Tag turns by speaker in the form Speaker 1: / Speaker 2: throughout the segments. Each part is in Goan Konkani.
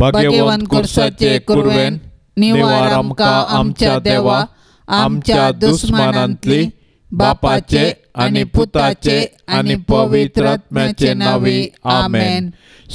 Speaker 1: भाग्यवंत कुर्साचे कुरवेन निवार आमकां आमच्या देवा आमच्या दुस्मानांतली बापाचे आनी पुताचे आनी पवित्र आत्म्याचे नांवी आमेन.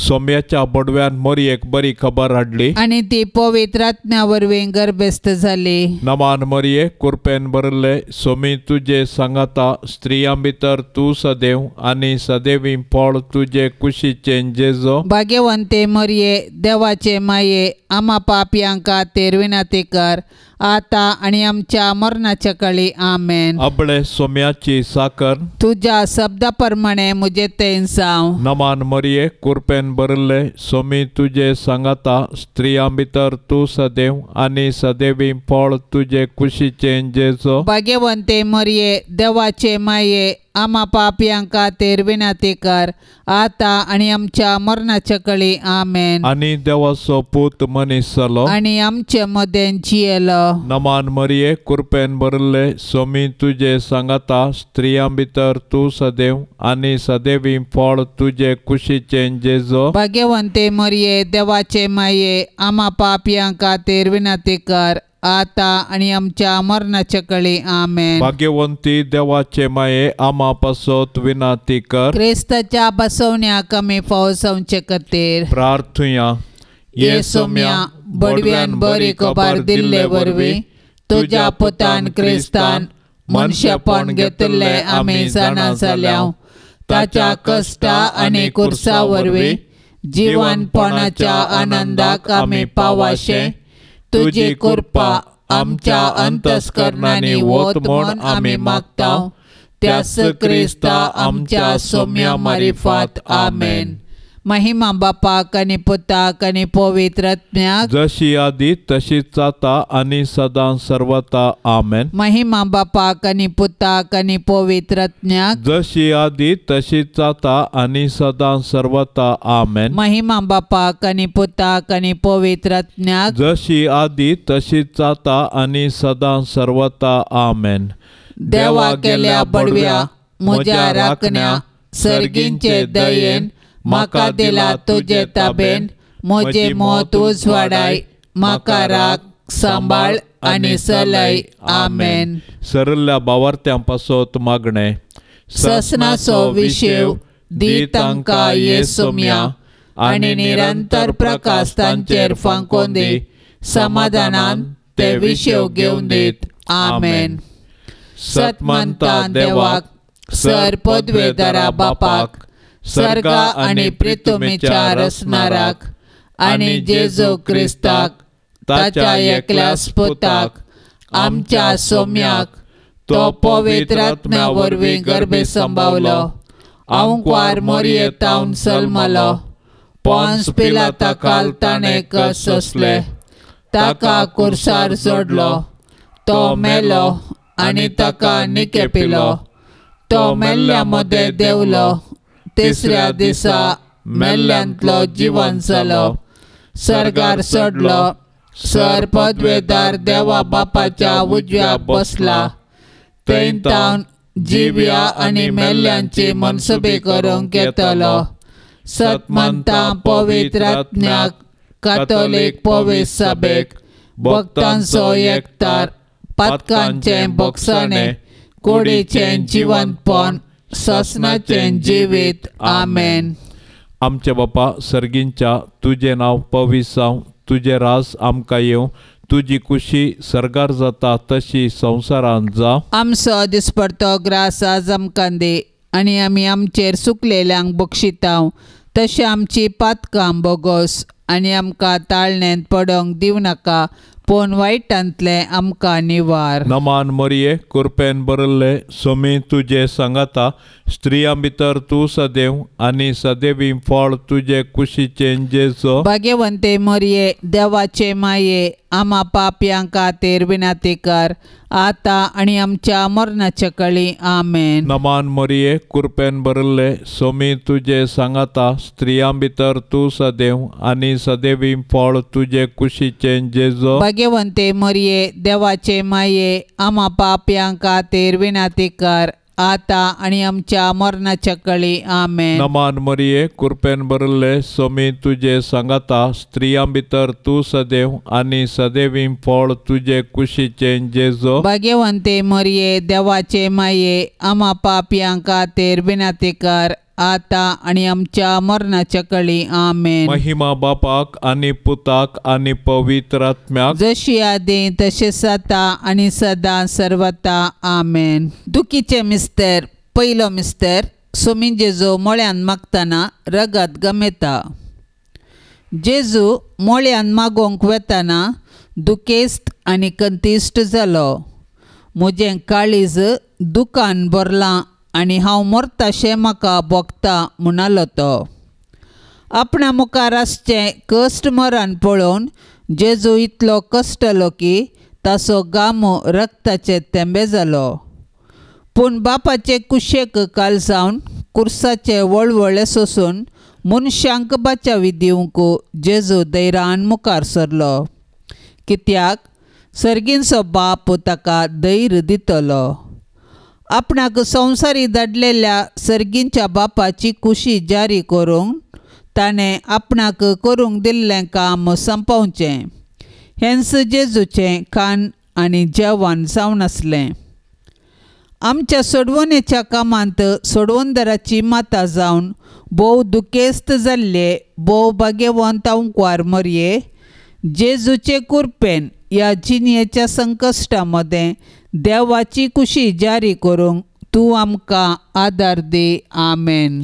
Speaker 1: सोम्याच्या बडव्यान मरयेक बरी खबर हाडली
Speaker 2: आनी ती पवित्र आत्म्या वरवीं गर्भस्थ जाली.
Speaker 1: नमान मरये कुरपेन भरिल्ले सोमी तुजे सांगाता स्त्रियां भितर तूं सदैव आनी सदैवी फळ तुजे कुशीचें जेजो.
Speaker 2: भाग्यवंते मरये देवाचे माये आमा पापयां खातीर विनंती कर आता आनी आमच्या मरणाच्या काळी आमेन.
Speaker 1: अबळे सोम्याची साकर
Speaker 2: तुज्या शब्दा प्रमाणे म्हजे तें जावं.
Speaker 1: नमान मरये कुरपेन भरिल्ले सोमी तुजे सांगाता स्त्रियां भितर तूं सदैव आनी सदैवी फळ तुजे कुशीचें जेजो.
Speaker 2: भाग्यवंते मरये देवाचे माये आमा पापयां खातीर विनंती कर आता आनी आमच्या मरणाच्या काळी आमेन.
Speaker 1: आनी देवाचो पूत मनीस जालो
Speaker 2: आनी आमचे मदें जियेलो.
Speaker 1: नमान मरये कुरपेन भरिल्ले सोमी तुजे सांगाता स्त्रियां भितर तूं सदैव आनी सदैवी फळ तुजे कुशीचें जेजो.
Speaker 2: भाग्यवंते मरये देवाचे माये आमा पापयां खातीर विनंती कर आता आनी आमच्या मरणाच्या काळी आमेन.
Speaker 1: भाग्यवंती देवाचे माये आमा पासत विनंती कर.
Speaker 2: क्रिस्ताच्या बसवण्याक आमी फावो जावचे खातीर
Speaker 1: प्रार्थुया.
Speaker 2: ये सोम्या बडव्यान बरी खबर दिल्ले वरवीं तुज्या पुतान क्रिस्तान मनशेपण घेतिल्लें आमी जाणा जाल्या. ताच्या कश्टा आनी कुर्सा वरवीं जिवनपणाच्या आनंदाक आमी पावाशें तुजी कृपा आमच्या अंतस्करणांनी वत म्हूण आमी मागता. त्यास क्रिस्ता आमच्या सोम्या मारिफात आमेन. महिमा बापाक आनी पुताक आनी पवित्र आत्म्याक
Speaker 1: जशी आदी तशीच जाता आनी सदां सर्वता आमेन.
Speaker 2: महिमा बापाक आनी पुताक आनी पवित्र आत्म्याक
Speaker 1: जशी आदी तशीच जाता आनी सदां सर्वता आमेन.
Speaker 2: महिमा बापाक आनी पुताक आनी पवित्र आत्म्याक
Speaker 1: जशी आदी तशीच जाता आनी सदां सर्वता आमेन.
Speaker 2: देवा गेल्या बडव्या म्हज्या राखण्या सर्गींचे दयेन म्हाका दिला तुजे ताबेन म्हजें मत उजवाडाय म्हाका राख सांबाळ आनी चलय आमेन.
Speaker 1: सरल्या बावार्थ्यां पासत मागणें.
Speaker 2: ससनाचो विशेव दी तांकां ये सोम्या आनी निरंतर प्रकाश तांचेर फांकोवन दी समाधानान ते विशेव घेवन दीत आमेन. सतमंता देवाक सर पदवेदारा बापाक सर्गा आनी प्रितुमेच्या रचणाराक आनी जेजू क्रिस्ताक ताच्या एकल्या पुताक आमच्या सोम्याक तो पवित्र आत्म्या वरवीं गर्भे संभावलो आंकवार मोरये तावन सल्मलो पोन्स पिलाता खाल ताणें कस सोंसले ताका कुर्सार जोडलो तो मेलो आनी ताका निकेपिलो तो मेल्ल्या मदें देंवलो तिसऱ्या दिसा मेल्ल्यांतलो जिवन जालो सर्गार चडलो सर पदवेदार देवा बापाच्या उजव्या बसला थंय तावन जिव्या आनी मेल्ल्यांची मनसुबी करूंक येतलो. सतमंता पवित्र आत्म्याक कातोलीक पवित्र सभेक भक्तांचो एकतार पातकांचें भोगसणें कुडीचें जिवनपण ससनाचें जिवीत आमेन.
Speaker 1: आमच्या बापा सर्गींच्या तुजें नांव पवित्र जावं तुजें राज आमकां येवं तुजी कुशी सर्गार जाता तशी संवसारांत जावं.
Speaker 2: आमचो दिसपडतो ग्रास आज आमकां दी आनी आमी आमचेर सुकलेल्यांक बक्षितांव तशें आमची पातकां बोगोस आनी आमकां ताळण्यांत पडोंक दिवं नाका पूण वायटांतलें आमकां निवार.
Speaker 1: नमान मरये कुरपेन भरिल्ले सोमी तुजे सांगाता स्त्रियां भितर तूं सदैव आनी सदैवी फळ तुजे कुशीचें जेजो.
Speaker 2: भाग्यवंते मरये देवाचे माये आमा पापयां खातीर विनंती कर आता आनी आमच्या मरणाच्या कळी आमेन.
Speaker 1: नमान मरये कुरपेन भरिल्ले सोमी तुजे सांगाता स्त्रियां भितर तूं सदैव आनी सदैवी फळ तुजे कुशीचें जेजो.
Speaker 2: भाग्यवंते मरये देवाचे माये आमा पापयां खातीर विनंती कर आतां आनी आमच्या मरणाच्या कळी. आमेन.
Speaker 1: नमान मरिये, कृपेन भरिल्ले, स्वामी तुजे सांगाता, स्त्रियां भितर तूं सदैव आनी सदैवी फळ तुजे कुशीचें जेजो.
Speaker 2: भाग्यवंते मरिये, देवाचे माये, आमा पापयां खातीर विनंती कर, आतां आनी आमच्या मरणाच्या कळी. आमेन.
Speaker 1: महिमा बापाक आनी पुताक आनी पवित्र आत्म्याक,
Speaker 2: जशी आदी तशें आतां आनी सदां सर्वता. आमेन. दुखीचे मिस्तर. पयलो मिस्तर. सोमी जेजू मोळ्यान मागतना रगत गमेता. जेजू मोळ्यान मागोवंक वेतना दुखेस्त आनी कंतिश्ट जालो. म्हजें काळीज दुकान भरलां आनी हांव मरताशें म्हाका भोगता म्हणालो तो. आपणा मुखार आसचें कश्ट मरण पळोवन जेजू इतलो कश्टलो की ताचो गामो रक्ताचे तेंबे जालो. पूण बापाचे कुशेक काल जावन कुर्साचे वळवळे सोसून मनशांक बाचावी दिवंक जेजू धैर्यान मुखार सरलो, कित्याक सर्गींचो बाप ताका धैर्य दितलो. आपणाक संवसारी धाडलेल्या सर्गींच्या बापाची कुशी जारी करूंक ताणें आपणाक करूंक दिल्लें काम संपोवचें हेंच जेजूचें खाण आनी जेवण जावन आसलें. आमच्या सोडवणेच्या कामांत सोडवणदाराची माता जावन भोव दुखेस्त जाल्ले भोव भाग्यवंत अंकवार मरये जेजूचे कुरपेन ह्या जिणेच्या संकश्टा मदें देवाची कुशी जारी करूंक तूं आमकां आदार दी. आमेन.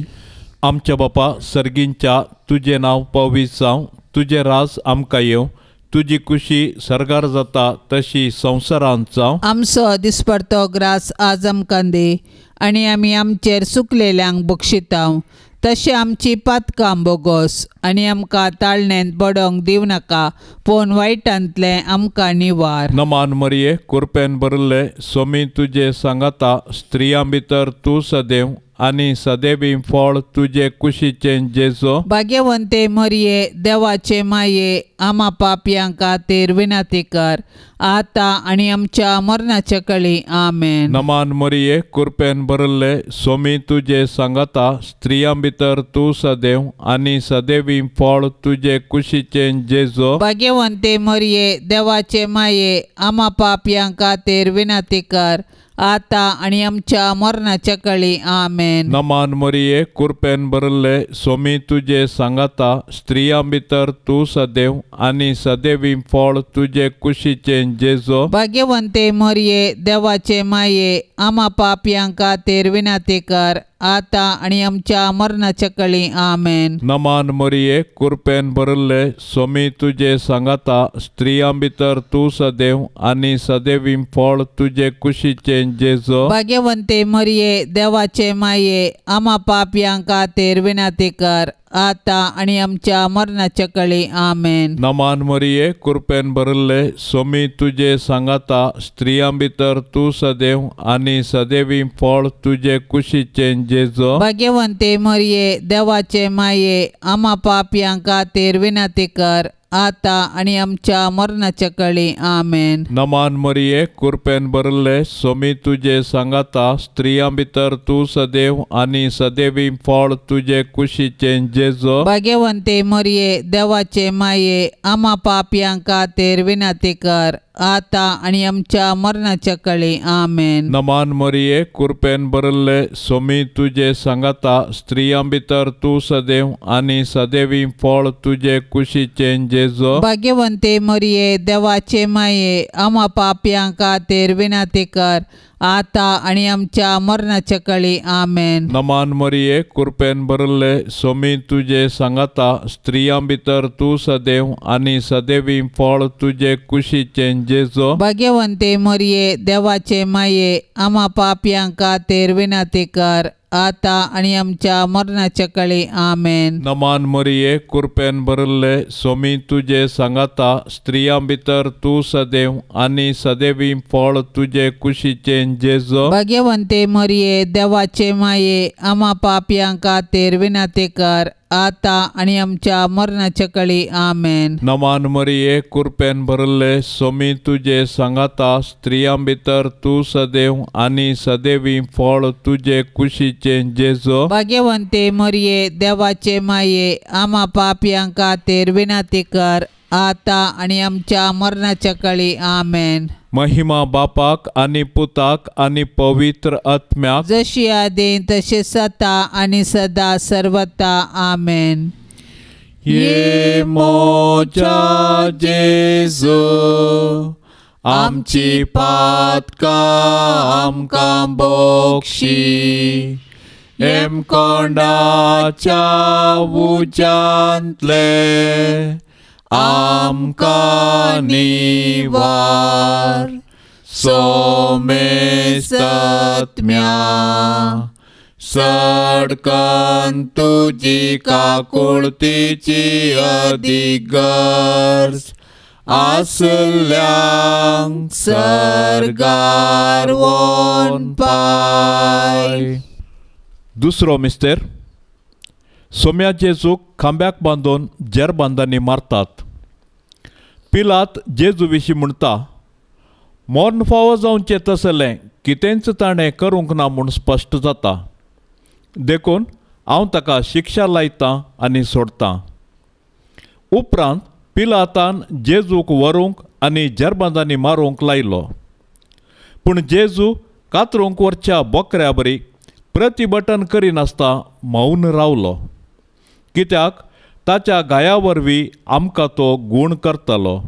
Speaker 1: आमच्या बापा सर्गींच्या, तुजें नांव पवित्र जावं, तुजें राज आमकां येवं, तुजी कुशी सर्गार जाता तशी संवसारांत जावं.
Speaker 2: आमचो दिसपडतो ग्रास आज आमकां दी आनी आमी आमचेर सुकलेल्यांक बक्षितांव तशें आमची पातकां बोगोस आनी आमकां ताळणेंत पडोंक दिवं नाका, पूण वायटांतलें आमकां निवार.
Speaker 1: नमान मरिये, कुरपेन भरिल्ले, स्वामी तुजे सांगाता, स्त्रियां भितर तूं सदैव आनी सदैवी फळ तुजे कुशीचें जेजो.
Speaker 2: भाग्यवंते मरिये, देवाचे माये, आमा पापयां खातीर विनंती कर, आतां आनी आमच्या मरणाच्या कळी. आमेन.
Speaker 1: नमान मरिये, कुरपेन भरिल्ले, स्वामी तुजे सांगाता, स्त्रियां भितर तूं सदैव आनी सदैवी फळ तुजे कुशीचें जेजो.
Speaker 2: भाग्यवंते मरिये, देवाचे माये, आमा पापयां खातीर विनंती कर, आतां आनी आमच्या मरणाच्या कळी. आमेन.
Speaker 1: नमान मरिये, कुरपेन भरिल्ले, स्वामी तुजे सांगाता, स्त्रियां भितर तूं सदैव आनी सदैवी फळ तुजे कुशीचें जेजो.
Speaker 2: भाग्यवंते मरिये, देवाचे माये, आमा पापयां खातीर विनंती कर, आतां आनी आमच्या मरणाच्या कळी. आमेन.
Speaker 1: नमान मरिये, कुरपेन भरिल्ले, स्वामी तुजे सांगाता, स्त्रियां भितर तूं सदैव आनी सदैवी फळ तुजे कुशीचें जेजो.
Speaker 2: भाग्यवंते मरिये, देवाचे माये, आमा पापयां खातीर विनंती कर, आतां आनी आमच्या मरणाच्या कळी. आमेन.
Speaker 1: नमान मरिये, कुरपेन भरिल्ले, स्वामी तुजे सांगाता, स्त्रियां भितर तूं सदैव आनी सदैवी फळ तुजे कुशीचें जेजो.
Speaker 2: भाग्यवंते मरिये, देवाचे माये, आमा पापयां खातीर विनंती कर, आतां आनी आमच्या मरणाच्या कळी. आमेन.
Speaker 1: नमान मरिये, कुरपेन भरिल्ले, स्वामी तुजे सांगाता, स्त्रियां भितर तूं सदैव आनी सदैवी फळ तुजे कुशीचें जेजो.
Speaker 2: भाग्यवंते मरिये, देवाचे माये, आमा पापयां खातीर विनंती कर, आतां आनी आमच्या मरणाच्या कळी. आमेन.
Speaker 1: नमान मरिये, कुरपेन भरिल्ले, स्वामी तुजे सांगाता, स्त्रियां भितर तूं सदैव आनी सदैवी फळ तुजे कुशीचें जेजो.
Speaker 2: भाग्यवंते मरिये, देवाचे माये, आमा पापयां खातीर विनंती कर, आतां आनी आमच्या मरणाच्या कळी. आमेन.
Speaker 1: नमान मरिये, कुरपेन भरिल्ले, स्वामी तुजे सांगाता, स्त्रियां भितर तूं सदैव आनी सदैवी फळ तुजे कुशीचें जेजो.
Speaker 2: भाग्यवंते मरिये, देवाचे माये, आमा पापयां खातीर विनंती कर, आतां आनी आमच्या मरणाच्या कळी. आमेन.
Speaker 1: नमान मरिये, कुरपेन भरिल्ले, स्वामी तुजे सांगाता, स्त्रियां भितर तूं सदैव आनी सदैवी फळ तुजे कुशीचें जेजो.
Speaker 2: भाग्यवंते मरिये, देवाचे माये, आमा पापयां खातीर विनंती कर, आतां आनी आमच्या मरणाच्या कळी. आमेन.
Speaker 1: नमान मरिये, कुरपेन भरले, सोमी तुजे सांगाता, स्त्रियां भितर तूं सदैव आनी सदैवी फळ तुजे कुशीचें जेजू.
Speaker 2: भाग्यवंते मरिये, देवाचे माये, आमा पापयां खातीर विनंती कर, आतां आनी आमच्या मरणाच्या कळी. आमेन.
Speaker 1: महिमा बापाक आनी पुताक आनी पवित्र आत्म्याक,
Speaker 2: जशी आदी तशी सता आनी सदा सर्वता. आमेन.
Speaker 1: ये मोजा जेजू, आमची पातकां आमकां बक्षी, हेमकोंडाच्या उज्यांतले आमकां निवार, सोमेस्तत्म्या सडकन तुजी काकुळतीची अदीक गरज आसल्यांक सर्गार वोन पाय. दुसरो मिस्तेर. सोम्या जेजूक खांब्याक बांदून जेरबांदांनी मारतात. पिलात जेजू विशीं म्हणटा, मर्ण फावो जावचें तसलें कितेंच ताणें करूंक ना म्हूण स्पश्ट जाता, देखून हांव ताका शिक्षा लायतां आनी सोडतां. उपरांत पिलातान जेजूक व्हरूंक आनी जेरबांदांनी मारूंक लायलो. पूण जेजू कातरूंक व्हरच्या बोकऱ्या बरी प्रतिबटन करिनासतना मौन रावलो, कित्याक ताच्या गाया वरवीं आमकां तो गूण करतलो.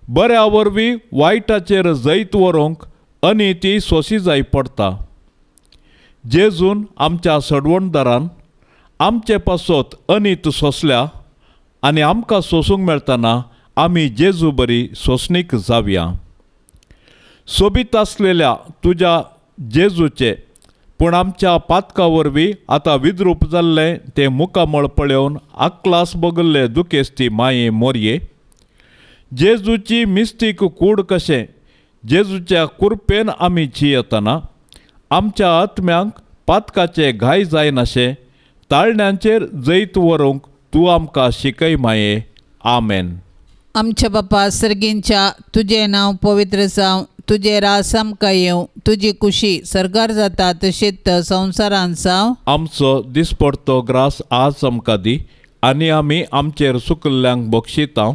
Speaker 1: बऱ्या वरवीं वायटाचेर जैत व्हरूंक अनिती सोंशी जाय पडटा. जेजून आमच्या सडवणदारान आमचे पासत अनीत सोंसल्या आनी आमकां सोंसूंक मेळटना आमी जेजू बरी सोंसणीक जावया. सोबीत आसलेल्या तुज्या जेजूचे पूण आमच्या पातका वरवीं आतां विद्रूप जाल्लें तें मुखामळ पळोवन आकलास बगल्ले दुखेस्ती माये मोरये, जेजूची मिस्तीक कूड कशें जेजूच्या कुरपेन आमी जियेतना आमच्या आत्म्यांक पातकाचे घाय जायनाशें ताळण्यांचेर जैत व्हरूंक तूं आमकां शिकय माये. आमेन.
Speaker 2: आमच्या बापा सर्गींच्या, तुजें नांव पवित्र जावं, तुजें रास आमकां येवं, तुजी कुशी सर्गार जाता तशीच संवसारांत जावं.
Speaker 1: आमचो दिसपडतो ग्रास आज आमकां दी आनी आमी आमचेर सुकल्ल्यांक बक्षितांव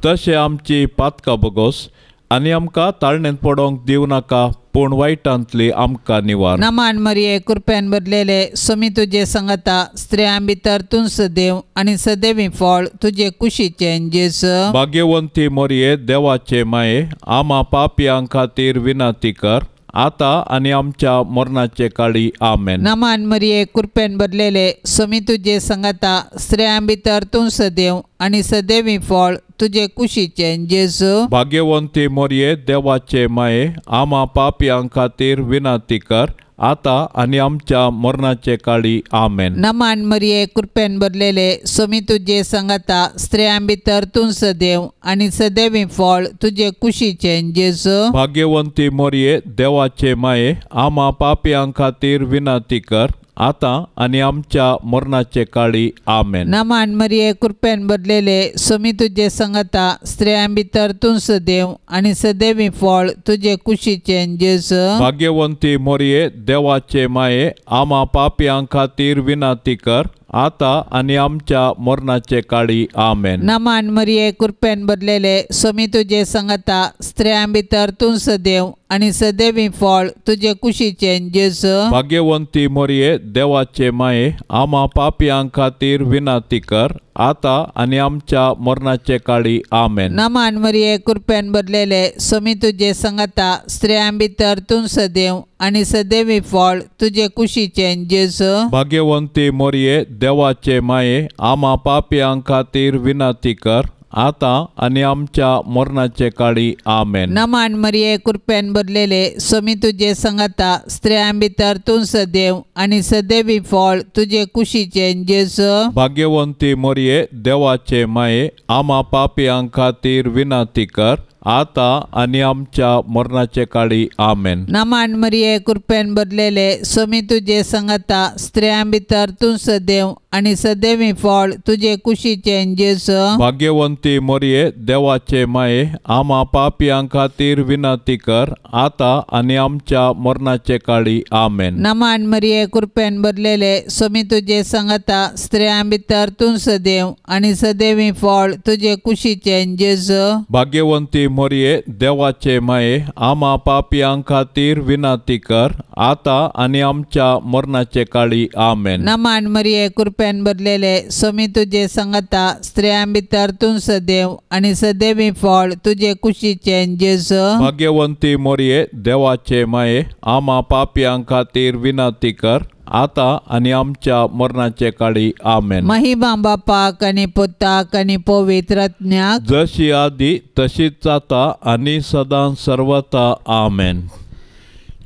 Speaker 1: तशें आमची पातकां बगोस आनी आमकां ताळणेंत पडोवंक दिवं नाका, पूण वायटांतली आमकां निवार.
Speaker 2: नमान मरिये, कृपेन भरलेले, सोमी तुजे संगता, स्त्रियां भितर तूं सदैव आनी सदैवी फळ तुजे कुशीचें जेजू.
Speaker 1: भाग्यवंती मरिये, देवाचे माये, आमा पापयां खातीर विनंती कर, आतां आनी आमच्या मरणाचे काळी. आमेन.
Speaker 2: नमान मरिये, कृपेन भरलेले, सोमी तुजे संगता, स्त्रियां भितर तूं सदैव आनी सदैवी फळ तुजे कुशीचें जेजू.
Speaker 1: भाग्यवंती मरिये, देवाचे माये, आमा पापयां खातीर विनंती कर, आतां आनी आमच्या मरणाचे काळी. आमेन.
Speaker 2: नमान मरिये, कृपेन भरलेले, सोमी तुजे संगता, स्त्रियां भितर तूं सदैव आनी सदैवी फळ तुजे कुशीचें जेजू.
Speaker 1: भाग्यवंती मरिये, देवाचे माये, आमा पापयां खातीर विनंती कर, आतां आनी आमच्या मरणाचे काळी. आमेन.
Speaker 2: नमान मरिये, कृपेन भरलेले, सोमी तुजे संगता, स्त्रियां भितर तूं सदैव आनी सदैवी फळ तुजे कुशीचें जेजू.
Speaker 1: भाग्यवंती मरिये, देवाचे माये, आमा पापयां खातीर विनंती कर, आतां आनी आमच्या मरणाचे काळी. आमेन.
Speaker 2: नमान मरिये, कृपेन भरलेले, सोमी तुजे संगता, स्त्रियां भितर तूं सदैव आनी सदैवी फळ तुजे कुशीचें जेजू.
Speaker 1: भाग्यवंती मरिये, देवाचे माये, आमा पापयां खातीर विनंती कर, आतां आनी आमच्या मरणाचे काळी. आमेन.
Speaker 2: नमान मरिये, कृपेन भरलेले, सोमी तुजे संगता, स्त्रियां भितर तूं सदैव आनी सदैवी फळ तुजे कुशीचें जेजू.
Speaker 1: भाग्यवंती मरिये, देवाचे माये, आमा पापयां खातीर विनंती कर, आतां आनी आमच्या मरणाचे काळी. आमेन.
Speaker 2: नमान मरिये, कृपेन भरलेले, सोमी तुजे संगता, स्त्रियां भितर तूं सदैव आनी सदैवी फळ तुजे कुशीचें जेजू.
Speaker 1: भाग्यवंती मरिये, देवाचे माये, आमा पापयां खातीर विनंती कर, आतां आनी आमच्या मरणाचे काळी. आमेन.
Speaker 2: नमान मरिये, कृपेन भरलेले, स्वामी तुजे संगता, स्त्रियां भितर तूं सदैव आनी सदैवी फळ तुजे कुशीचें जेजू.
Speaker 1: भाग्यवंती मरिये, देवाचे माये, आमा पापयां खातीर विनंती कर, आतां आनी आमच्या मरणाचे काळी. आमेन.
Speaker 2: नमान मरिये, कृपेन भरलेले, स्वामी तुजे संगता, स्त्रियां भितर तूं सदैव आनी सदैवी फळ तुजे कुशीचें जेजू.
Speaker 1: भाग्यवंती मरिये, देवाचे माये, आमा पापयां खातीर विनंती कर, आतां आनी आमच्या मरणाचे काळी. आमेन.
Speaker 2: नमान मरिये, कृपेन भरलेले, स्वामी तुजे संगता, स्त्रियां भितर तूं सदैव आनी सदैवी फळ तुजे कुशीचें जेजू.
Speaker 1: भाग्यवंती मरिये, देवाचे माये, आमा पापयां खातीर विनंती कर, आतां आनी आमच्या मरणाचे काळी. आमेन.
Speaker 2: महिमा बापाक आनी पुताक आनी पवित्र आत्म्याक,
Speaker 1: जशी आदी तशीच आतां आनी सदां सर्वता. आमेन.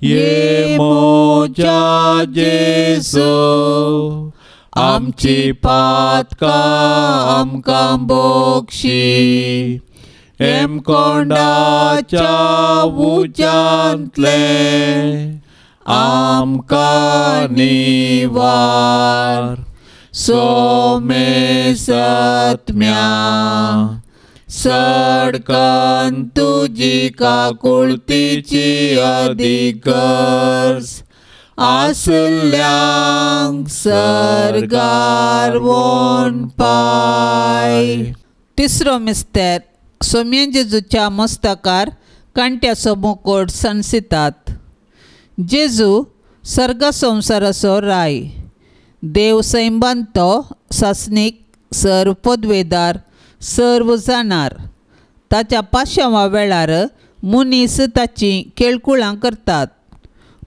Speaker 1: ये मोजा जेजू, आमची पातकां आमकां बोक्षी, हेमकोंडाच्या उज्यांतलें आमकां निवार. सोमे सत्म्या सडकन तुजी काकुळतीची अदीक गरज आसल्यांक सर्गार वोन पाय.
Speaker 2: तिसरो मिस्तेर, सोम्या जेजूच्या मस्तकार कांट्याचो मुकोट सणसितात. जेजू सर्ग संवसाराचो राय, देव सैंबान तो सासणीक, सर्व पदवेदार, सर्व जाणार. ताच्या पाशांवा वेळार मनीस ताची केळकुळां करतात,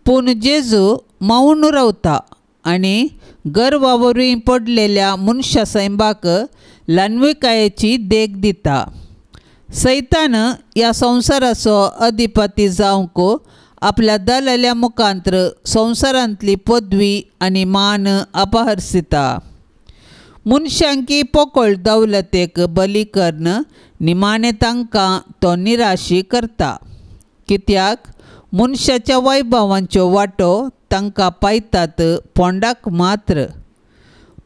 Speaker 2: पूण जेजू मौन रावता आनी गर्वा वरवीं पडलेल्या मनशा सैंबाक ल्हानविकायेची देख दिता. सैतान ह्या संवसाराचो अधिपती जावंक आपल्या दलाल्या मुखांत्र संवसारांतली पदवी आनी मान अपहरसिता. मनशांकी पोकळ दौलतेक बली करून निमाणें तांकां तो निराशी करता, कित्याक मनशाच्या वैभवांच्यो वांटो तांकां पायतात पोंडाक मात्र.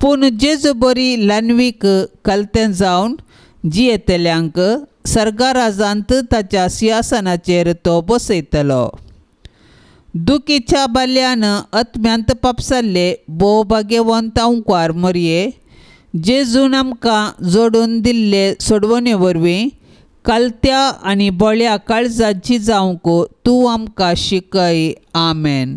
Speaker 2: पूण जेजू बरी ल्हानवीक कलतें जावन जियेतल्यांक सर्गाराजांत ताच्या सिंहासनाचेर तो बसयतलो. दुखीच्या बाल्यान आत्म्यांत पापसाल्ले भोव भाग्यवंत अंकवार मरये, जेजून आमकां जोडून दिल्ले सोडवणे वरवीं कालत्या आनी बळ्या काळजाची जावंक तूं आमकां शिकय. आमेन.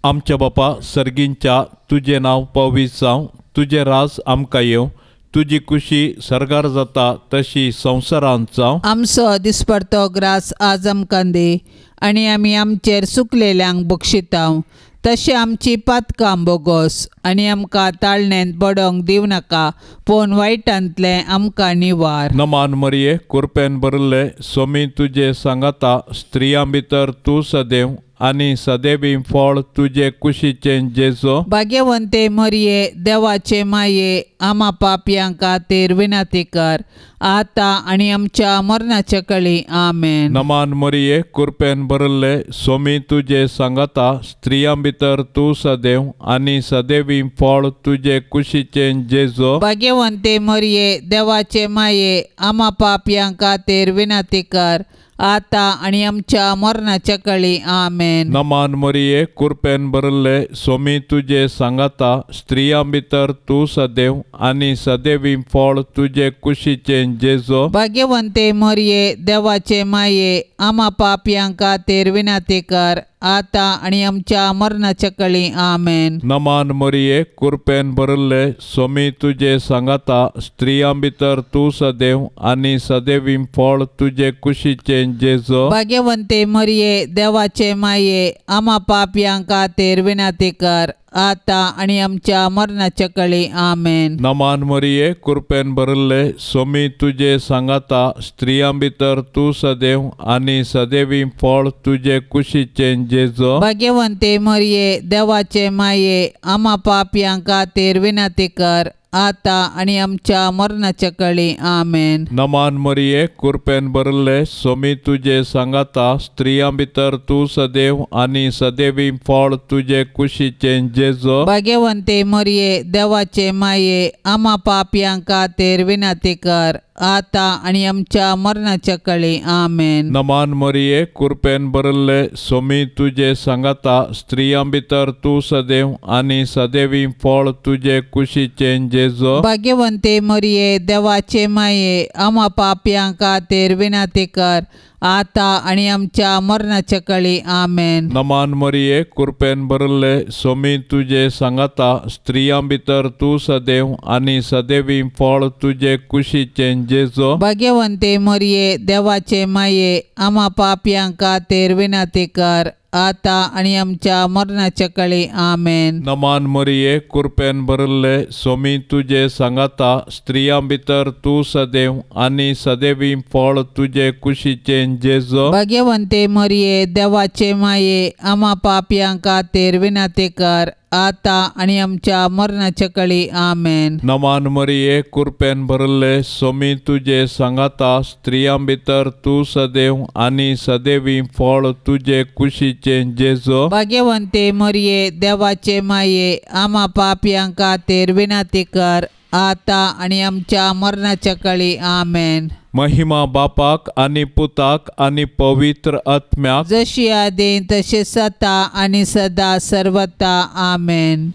Speaker 1: आमच्या बापा सर्गींच्या, तुजें नांव पवित्र जावं, तुजें राज आमकां येवं, तुजी कुशी सर्गार जाता तशी संवसारांत जावं.
Speaker 2: आमचो दिसपडतो ग्रास आज आमकां दी आनी आमी आमचेर सुकलेल्यांक बक्षितांव, तशें आमची पातकां बोगोस आनी आमकां ताळणेंत बडोवंक दिवं नाका, पूण वायटांतलें आमकां निवार.
Speaker 1: नमान मरिये, कृपेन भरिल्ले, स्वामी तुजे सांगाता, स्त्रियां भितर तूं सदैव आनी सदैवी फळ तुजे कुशीचें जेजू.
Speaker 2: भाग्यवंते मरिये, देवाचे माये, आमा पापयां खातीर विनंती कर, आतां आनी आमच्या मरणाच्या कळी. आमेन.
Speaker 1: नमान मरिये, कृपेन भरिल्ले, स्वामी तुजे सांगाता, स्त्रियां भितर तूं सदैव आनी सदैवी फळ तुजे कुशीचें जेजू.
Speaker 2: भाग्यवंते मरिये, देवाचे माये, आमा पापयां खातीर विनंती कर, आतां आनी आमच्या मरणाच्या कळी. आमेन.
Speaker 1: नमान मरिये, कृपेन भरिल्ले, स्वामी तुजे सांगाता, स्त्रियां भितर तूं सदैव आनी सदैवी फळ तुजे कुशीचें जेजू.
Speaker 2: भाग्यवंते मरिये, देवाचे माये, आमा पापयां खातीर विनंती कर, आतां आनी आमच्या मरणाच्या कळी. आमेन.
Speaker 1: नमान मरिये, कृपेन भरिल्ले, स्वामी तुजे सांगाता, स्त्रियां भितर तूं सदैव आनी सदैवी फळ तुजे कुशीचें जेजू.
Speaker 2: भाग्यवंते मरिये, देवाचे माये, आमा पापयां खातीर विनंती कर, आतां आनी आमच्या मरणाच्या कळी. आमेन.
Speaker 1: नमान मरिये, कृपेन भरिल्ले, स्वामी तुजे सांगाता, स्त्रियां भितर तूं सदैव आनी सदैवी फळ तुजे कुशीचें जेजू.
Speaker 2: भाग्यवंते मरिये, देवाचे माये, आमा पापयां खातीर विनंती कर, आतां आनी आमच्या मरणाच्या कळी. आमेन.
Speaker 1: नमान मरिये, कृपेन भरिल्ले, सोमी तुजे सांगाता, स्त्रियां भितर तूं सदैव आनी सदैवी फळ तुजे कुशीचें जेजू.
Speaker 2: भाग्यवंते मरिये, देवाचे माये, आमा पापयां खातीर विनंती कर, आतां आनी आमच्या मरणाच्या कळी. आमेन.
Speaker 1: नमान मरिये, कृपेन भरिल्ले, सोमी तुजे सांगाता, स्त्रियां भितर तूं सदैव आनी सदैवी फळ तुजे कुशीचें जेजू.
Speaker 2: भाग्यवंते मरिये, देवाचे माये, आमा पापयां खातीर विनंती कर, आतां आनी आमच्या मरणाच्या कळी. आमेन.
Speaker 1: नमान मरिये, कृपेन भरिल्ले, सोमी तुजे सांगाता, स्त्रियां भितर तूं सदैव आनी सदैवी फळ तुजे कुशीचें जेजू.
Speaker 2: भाग्यवंते मरिये, देवाचे माये, आमा पापयां खातीर विनंती कर, आतां आनी आमच्या मरणाच्या कळी. आमेन.
Speaker 1: नमान मरिये, कृपेन भरिल्ले, सोमी तुजे सांगाता, स्त्रियां भितर तूं सदैव आनी सदैवी फळ तुजे कुशीचें जेजू.
Speaker 2: भाग्यवंते मरिये, देवाचे माये, आमा पापयां खातीर विनंती कर, आतां आनी आमच्या मरणाच्या कळी. आमेन.
Speaker 1: नमान मरिये, कृपेन भरिल्ले, सोमी तुजे सांगाता, स्त्रियां भितर तूं सदैव आनी सदैवी फळ तुजे कुशीचें जेजू.
Speaker 2: भाग्यवंते मरिये, देवाचे माये, आमा पापयां खातीर विनंती कर, आतां आनी आमच्या मरणाच्या कळी. आमेन.
Speaker 1: महिमा बापाक आनी पुताक आनी पवित्र आत्म्याक,
Speaker 2: जशी आदीं तशी सता आनी सदा सर्वता. आमेन.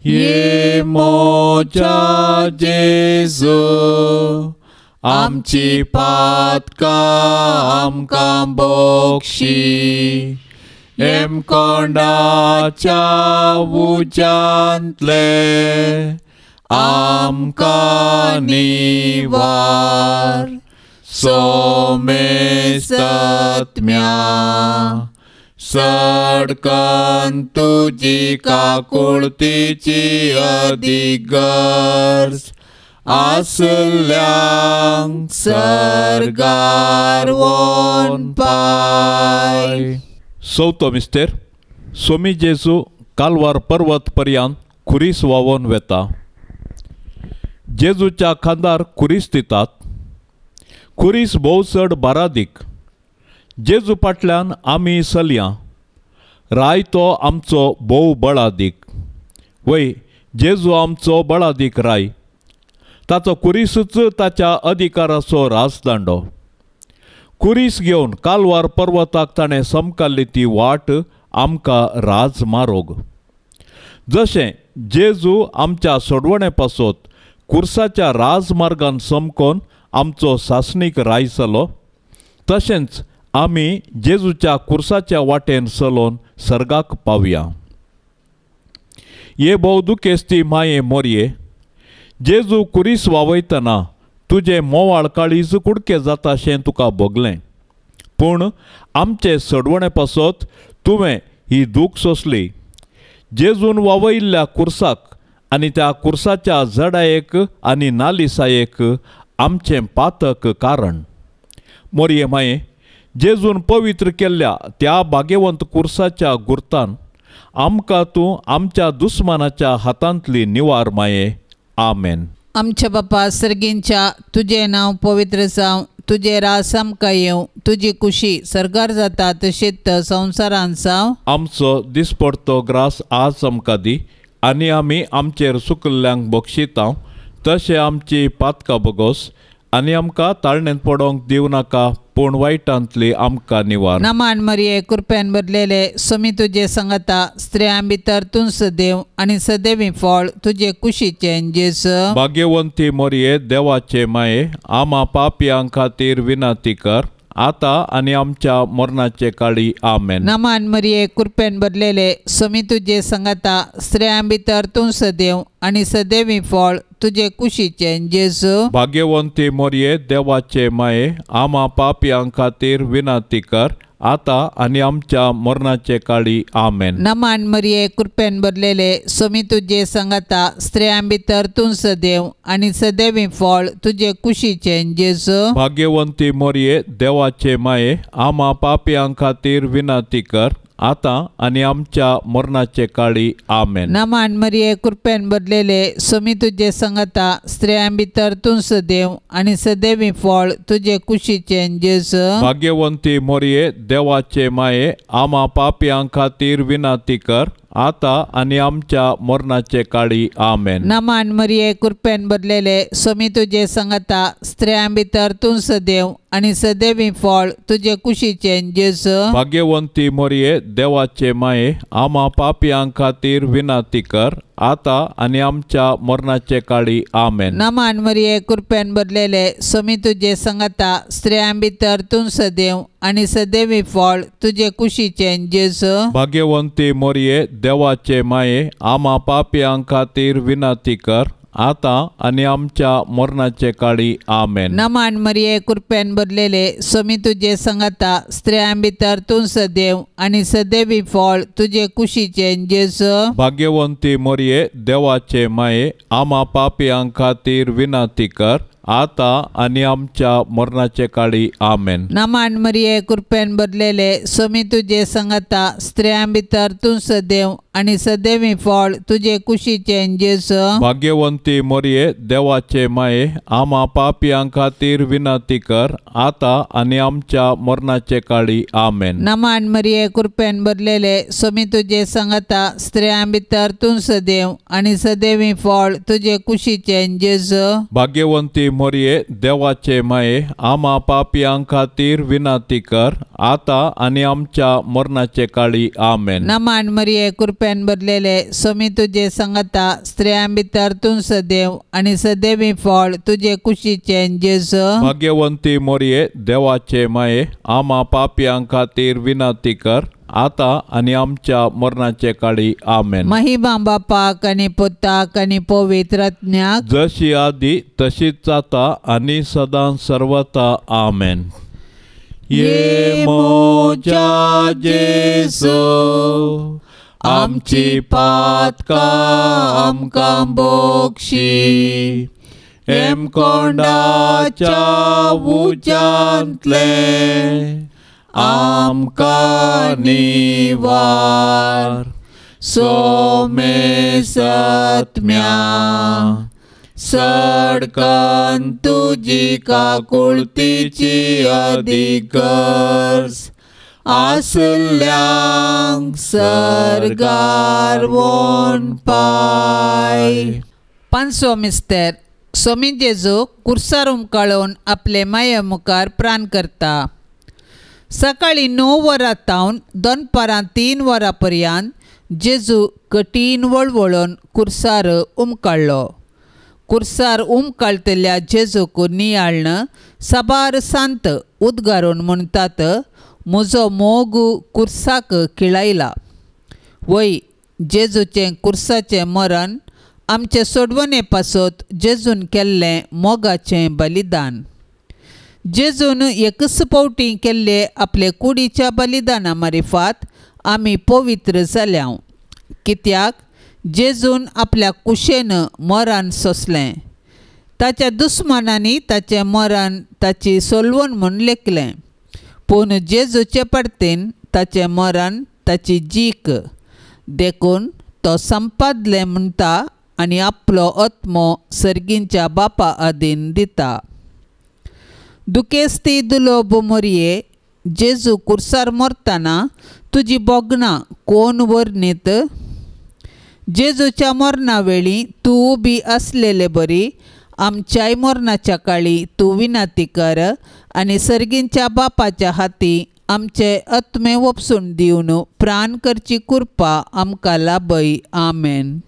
Speaker 1: ये मोजा जेजू, आमची पातकां आमकां बोक्षी, हेमकोंडाच्या उज्यांतले आमकां निवार, सोमेस्तत्म्या सडकन तुजी काकुळतीची अदीक गरज आसल्यांक सर्गार वोन पाय. चवथो मिस्तेर. सोमी जेजू कालवार पर्वत पर्यंत खुरीस व्हांवोन वेता. जेजूच्या खांदार खुरीस दितात. खुरीस भोव चड बारादीक. जेजू फाटल्यान आमी चलया, राय तो आमचो भोव बळादीक. वय, जेजू आमचो बळादीक राय. ताचो खुरीसूच ताच्या अधिकाराचो राजदांडो. खुरीस घेवन कालवार पर्वताक ताणें समकाल्ली ती वाट आमकां राजमारोग. जशें जेजू आमच्या सोडवणे पासत कुर्साच्या राजमार्गान समकोन आमचो सासणीक राय जालो, तशेंच आमी जेजूच्या कुर्साच्या वाटेन चलोवन सर्गाक पावया. हे भोव दुखेस्ती माये मोरये, जेजू कुरीस वावयतना तुजें मोवाळ काळीज कुडके जाताशें तुका भोगलें, पूण आमचे सडवणे पासत तुवें ही दूख सोंसली. जेजून वावयिल्ल्या कुर्साक आनी त्या कुर्साच्या जडायेक आनी नालिसायेक आमचें पातक कारण. मोरये माये, जेजून पवित्र केल्ल्या त्या भाग्यवंत कुर्साच्या गुर्तान आमकां तूं आमच्या दुस्मानाच्या हातांतली निवार माये. आमेन.
Speaker 2: आमच्या बापा सर्गींच्या, तुजें नांव पवित्र जावं, तुजें राज आमकां येवं, तुजी कुशी सर्गार जाता तशीच संवसारांत जावं.
Speaker 1: आमचो दिसपडतो ग्रास आज आमकां दी, आनी आमी आमचेर सुकल्ल्यांक बक्षितांव तशें आमची पातकां बोगोस, आनी आमकां ताळणेंत पडोंक दिवं नाका, पूण वायटांतली आमकां निवार.
Speaker 2: नमान मरिये, कृपेन भरलेले, सोमी तुजे संगता, स्त्रियां भितर तूं सदैव आनी सदैवी फळ तुजे कुशीचें जेजू.
Speaker 1: भाग्यवंती मरिये, देवाचे माये, आमा पापयां खातीर विनंती कर, आतां आनी आमच्या मरणाचे काळी. आमेन.
Speaker 2: नमान मरिये, कृपेन भरलेले, सोमी तुजे संगता, स्त्रियां भितर तूं सदैव आनी सदैवी फळ तुजे कुशीचें जेजू.
Speaker 1: भाग्यवंती मरिये, देवाचे माये, आमा पापयां खातीर विनंती कर, आतां आनी आमच्या मरणाचे काळी. आमेन.
Speaker 2: नमान मरिये, कृपेन भरलेले, सोमी तुजे संगता, स्त्रियां भितर तूं सदैव आनी सदैवी फळ तुजे कुशीचें जेजू.
Speaker 1: भाग्यवंती मरिये, देवाचे माये, आमा पापयां खातीर विनंती कर, आतां आनी आमच्या मरणाचे काळी. आमेन.
Speaker 2: नमान मरिये, कृपेन भरलेले, स्वामी तुजे संगता, स्त्रियां भितर तूं सदैव आनी सदैवी फळ तुजे कुशीचें जेजू.
Speaker 1: भाग्यवंती मोरये, देवाचे माये, आमा पापयां खातीर विनंती कर, आतां आनी आमच्या मरणाचे काळी. आमेन.
Speaker 2: नमान मरिये, कृपेन भरलेले, स्वामी तुजे संगता, स्त्रियां भितर तूं सदैव आनी सदैवी फळ तुजे कुशीचें जेजू.
Speaker 1: भाग्यवंती मोरये, देवाचे माये, आमा पापयां खातीर विनंती कर, आतां आनी आमच्या मरणाचे काळी. आमेन.
Speaker 2: नमान मरिये, कृपेन भरलेले, स्वामी तुजे संगता, स्त्रियां भितर तूं सदैव आनी सदैवी फळ तुजे कुशीचें जेजू.
Speaker 1: भाग्यवंती मोरये, देवाचे माये, आमा पापयां खातीर विनंती कर, आतां आनी आमच्या मरणाचे काळी. आमेन.
Speaker 2: नमान मरिये, कृपेन भरलेले, स्वामी तुजे संगता, स्त्रियां भितर तूं सदैव आनी सदैवी फळ तुजे कुशीचें जेजू.
Speaker 1: भाग्यवंती मोरये, देवाचे माये, आमा पापयां खातीर विनंती कर, आतां आनी आमच्या मरणाचे काळी. आमेन.
Speaker 2: नमान मरिये, कृपेन भरलेले, स्वामी तुजे संगता, स्त्रियां भितर तूं सदैव आनी सदैवी फळ तुजे कुशीचें जेजू.
Speaker 1: भाग्यवंती मोरये, देवाचे माये, आमा पापयां खातीर विनंती कर, आतां आनी आमच्या मरणाचे काळी. आमेन.
Speaker 2: नमान मरिये, कृपेन भरलेले, स्वामी तुजे संगता, स्त्रियां भितर तूं सदैव आनी सदैवी फळ तुजे कुशीचें जेजू.
Speaker 1: भाग्यवंती मोरये, देवाचे माये, आमा पापयां खातीर विनंती कर, आतां आनी आमच्या मरणाचे काळी. आमेन.
Speaker 2: नमान मरिये, कृपेन भरलेले, स्वामी तुजे संगता, स्त्रियां भितर तूं सदैव आनी सदैवी फळ तुजे कुशीचें जेजू.
Speaker 1: भाग्यवंती मोरये, देवाचे माये, आमा पापयां खातीर विनंती कर, आतां आनी आमच्या मरणाचे काळी. आमेन.
Speaker 2: महिमा बापाक आनी पुताक आनी पवित्र आत्म्याक,
Speaker 1: जशी आदी तशीच आतां आनी सदां सर्वता. आमेन. ये मोजा जेजू, आमची पातकां आमकां बोक्षी, हेमकोंडाच्या उज्यांतलें आमकां निवार. सोमे सत्म्या सडकन तुजी काकुळतीची अदीक गरज आसल्यांक सर्गार वोन पाय.
Speaker 2: पांचवो मिस्तेर. स्वामी जेजू कुर्सार उमकाळून आपले माये मुखार प्राण करता. सकाळीं 9 वरां तावन दनपारां 3 वरां पर्यंत जेजू कठीण वळवळून कुर्सार उमकाळ्ळो. कुर्सार उमकाळटल्या जेजूक नियाळ्ण साबार सांत उद्गारून म्हणटात, म्हजो मोग कुर्साक खिळायला. वय, जेजूचें कुर्साचें मरण आमचे सोडवणे पासत जेजून केल्लें मोगाचें बलिदान. जेजून एकच पावटी केल्ले आपले कुडीच्या बलिदाना मारिफात आमी पवित्र जाल्या. कित्याक जेजून आपल्या कुशेन मरण सोंसलें. ताच्या दुस्मानांनी ताचें मरण ताची सोलवण म्हूण लेखलें, पूण जेजूचे पडतेन ताचें मरण ताची जीक. देखून तो संपादलें म्हणटा आनी आपलो आत्मो सर्गींच्या बापा आदीन दिता. दुखेस्ती दुलोब मोरये, जेजू कुर्सार मरतना तुजी भोगणां कोण वर्णीत? जेजूच्या मरणा वेळी तूं उबी आसलेले बरी आमच्याय मरणाच्या काळी तूं विनंती कर आनी सर्गींच्या बापाच्या हाती आमचे आत्मे वपसून दिवन प्राण करची कृपा आमकां लाभय. आमेन.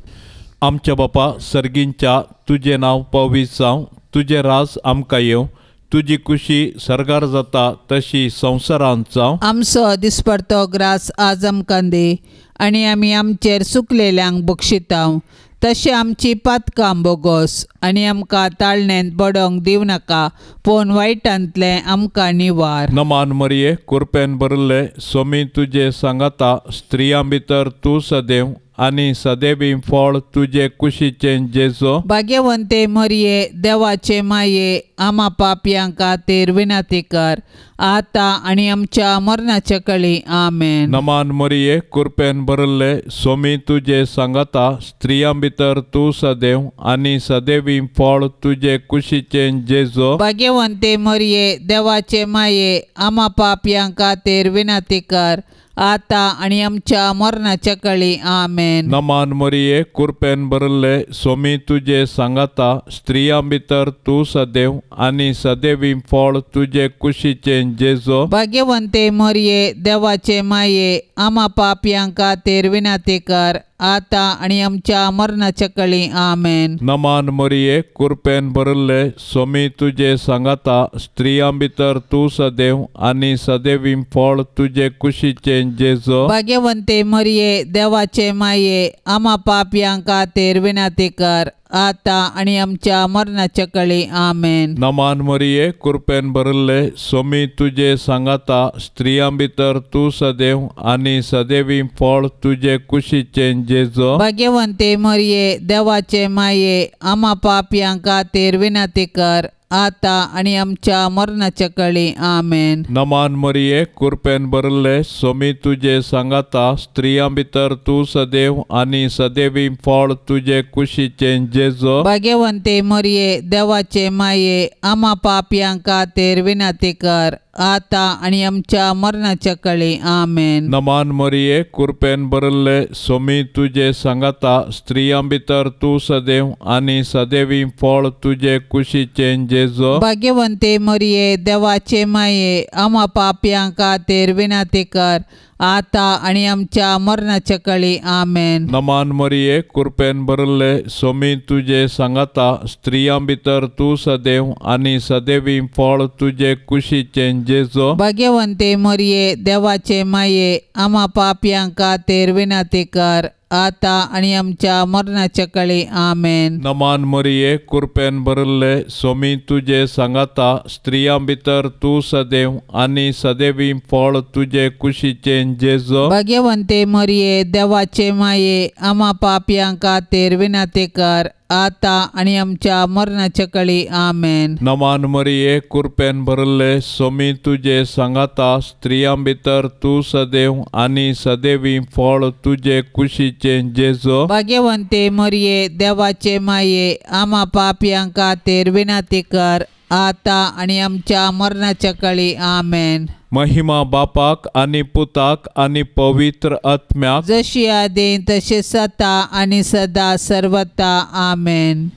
Speaker 1: आमच्या बापा सर्गींच्या, तुजें नांव पवित्र जावं, तुजें राज आमकां येवं, तुजी कुशी सर्गार जाता तशी संवसारांत जावं.
Speaker 2: आमचो दिसपडतो ग्रास आज आमकां दी आनी आमी आमचेर सुकलेल्यांक बक्षितांव तशें आमची पातकां बोगोस आनी आमकां ताळणेंत पडोंक दिवं नाका, पूण वायटांतलें आमकां निवार.
Speaker 1: नमान मरिये, कुरपेन भरिल्ले, स्वामी तुजे सांगाता, स्त्रियां भितर तूं सदैव आनी सदैवी फळ तुजे कुशीचें जेजो।
Speaker 2: भाग्यवंते मरिये देवाचे माये आमा पापयां खातीर विनंती कर आतां आनी आमच्या मरणाच्या कळी। आमेन।
Speaker 1: नमान मरिये कृपेन भरिल्ले स्वामी तुजे सांगाता स्त्रियां भितर तूं सदैव आनी सदैवी फळ तुजे कुशीचें जेजो।
Speaker 2: भाग्यवंते मरिये देवाचे माये आमा पापयां खातीर विनंती कर आतां आनी आमच्या मरणाच्या कळी। आमेन।
Speaker 1: नमान मरिये कृपेन भरिल्ले स्वामी तुजे सांगाता स्त्रियां भितर तूं सदैव आनी सदैवी फळ तुजे कुशीचें जेजो।
Speaker 2: भाग्यवंते मरिये देवाचे माये आमा पापयां खातीर विनंती कर आतां आनी आमच्या मरणाच्या कळी। आमेन।
Speaker 1: नमान मरिये कृपेन भरिल्ले स्वामी तुजे सांगाता स्त्रियां भितर तूं सदैव आनी सदैवी फळ तुजे कुशीचें जेजो।
Speaker 2: भाग्यवंते मरिये देवाचे माये आमा पापयां खातीर विनंती कर आतां आनी आमच्या मरणाच्या कळी। आमेन।
Speaker 1: नमान मरिये कृपेन भरिल्ले स्वामी तुजे सांगाता स्त्रियां भितर तूं सदैव आनी सदैवी फळ तुजे कुशीचें जेजो।
Speaker 2: भाग्यवंते मरिये देवाचे माये आमा पापयां खातीर विनंती कर आतां आनी आमच्या मरणाच्या कळी। आमेन।
Speaker 1: नमान मरिये कृपेन भरिल्ले स्वामी तुजे सांगाता स्त्रियां भितर तूं सदैव आनी सदैवी फळ तुजे कुशीचें जेजो।
Speaker 2: भाग्यवंते मरिये देवाचे माये आमा पापयां खातीर विनंती कर आतां आनी आमच्या मरणाच्या कळी। आमेन।
Speaker 1: नमान मरिये कृपेन भरिल्ले स्वामी तुजे सांगाता स्त्रियां भितर तूं सदैव आनी सदैवी फळ तुजे कुशीचें जेजो।
Speaker 2: भाग्यवंते मरिये देवाचे माये आमा पापयां खातीर विनंती कर आतां आनी आमच्या मरणाच्या कळी। आमेन।
Speaker 1: नमान मरिये कृपेन भरिल्ले स्वामी तुजे सांगाता स्त्रियां भितर तूं सदैव आनी सदैवी फळ तुजे कुशीचें जेजो।
Speaker 2: भाग्यवंते मरिये देवाचे माये आमा पापयां खातीर विनंती कर आतां आनी आमच्या मरणाच्या कळी। आमेन।
Speaker 1: नमान मरिये कृपेन भरिल्ले स्वामी तुजे सांगाता स्त्रियां भितर तूं सदैव आनी सदैवी फळ तुजे कुशीचें जेजो।
Speaker 2: भाग्यवंते मरिये देवाचे माये आमा पापयां खातीर विनंती कर आतां आनी आमच्या मरणाच्या कळी। आमेन।
Speaker 1: नमान मरिये कृपेन भरिल्ले स्वामी तुजे सांगाता स्त्रियां भितर तूं सदैव आनी सदैवी फळ तुजे कुशीचें जेजो।
Speaker 2: भाग्यवंते मरिये देवाचे माये आमा पापयां खातीर विनंती कर आतां आनी आमच्या मरणाच्या कळी। आमेन।
Speaker 1: महिमा बापाक आनी पुताक आनी पवित्र आत्म्याक,
Speaker 2: जशी आदीं तशी सता आनी सदा सर्वता। आमेन।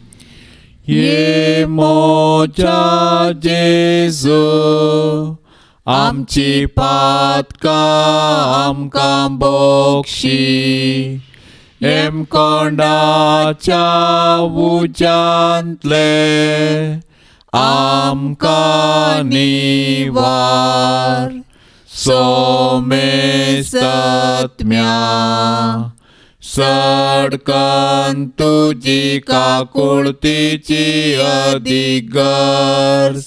Speaker 1: ये मोजा जेजू आमची पातकां आमकां बक्षी, हेमकोंडाच्या उज्यांतले आमकां निवार, सोमेस्तत्म्या सडकन तुजी काकुळतीची अदीक गरज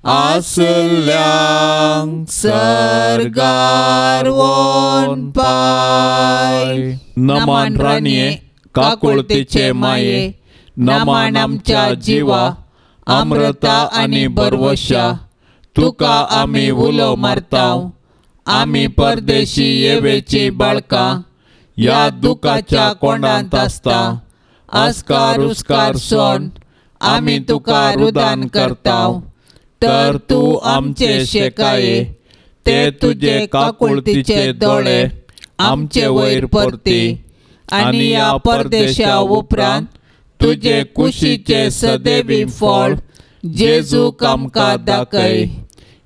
Speaker 1: आसल्यांक सर्गार वोन पाय। नमान राणये काकुळतीचे माये, नमान आमच्या जिवा अमृता आनी बरवशा, तुका आमी उलो मारताव, आमी परदेशी येवेची बाळकां ह्या दुखाच्या कोंडांत आसता, आस्कार उस्कार सोन आमी तुका रुदान करताव, तर तूं आमचे शेकाये ते तुजे काकुळतीचे दोळे आमचे वयर परती आनी ह्या परदेशा उपरांत तुजे कुशीचे सदैवी फळ जेजूक आमकां दाखय।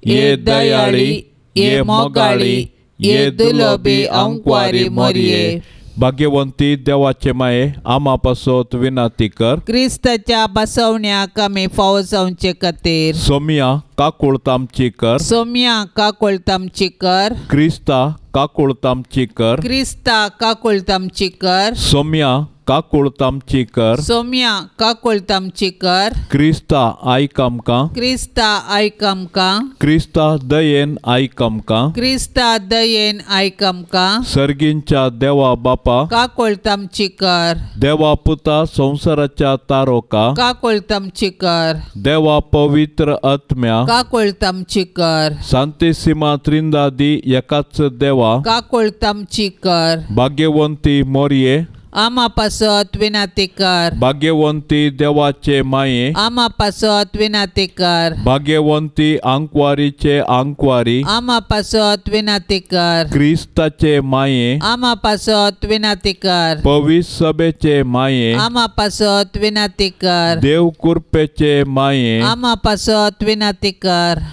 Speaker 1: ये दयाळी, ये मोगाळी, ये दुलबी अंकवारी मोरये, भाग्यवंती देवाचे माये आमा पासत विनंती कर।
Speaker 2: क्रिस्ताच्या बसवण्याक आमी फावो जावचे खातीर
Speaker 1: सोमिया काकुळट आमची कर.
Speaker 2: सोम्या काकुळट आमची कर.
Speaker 1: क्रिस्ता काकुळट आमची कर.
Speaker 2: क्रिस्ता काकुळट आमची कर.
Speaker 1: सोम्या काकुळट आमची कर.
Speaker 2: सोम्या काकुळट आमची कर.
Speaker 1: क्रिस्ता आयक आमकां.
Speaker 2: क्रिस्ता आयक आमकां.
Speaker 1: क्रिस्ता दयेन आयक आमकां.
Speaker 2: क्रिस्ता दयेन आयक आमकां.
Speaker 1: सर्गींच्या देवा बापा
Speaker 2: काकुळट आमची कर.
Speaker 1: देवा पुता संवसाराच्या तारोका
Speaker 2: काकुळट आमची कर.
Speaker 1: देवा पवित्र आत्म्या
Speaker 2: काकुळट आमची कर.
Speaker 1: सांतिसिमा त्रिंदादी एकाच देवा
Speaker 2: काकुळट आमची कर.
Speaker 1: भाग्यवंती मोरये
Speaker 2: आमा पासत विनाती कर.
Speaker 1: भाग्यवंती देवाचे माये
Speaker 2: आमा पासत विनाती कर.
Speaker 1: भाग्यवंती आंकवारीचे आंकवारी
Speaker 2: आमा पासत विनाती कर.
Speaker 1: क्रिस्ताचे माये
Speaker 2: आमा पासत विनाती कर.
Speaker 1: पवित्र सभेचे माये
Speaker 2: आमा पासत विनाती कर.
Speaker 1: देव कृपेचे माये
Speaker 2: आमा पासत विनाती कर.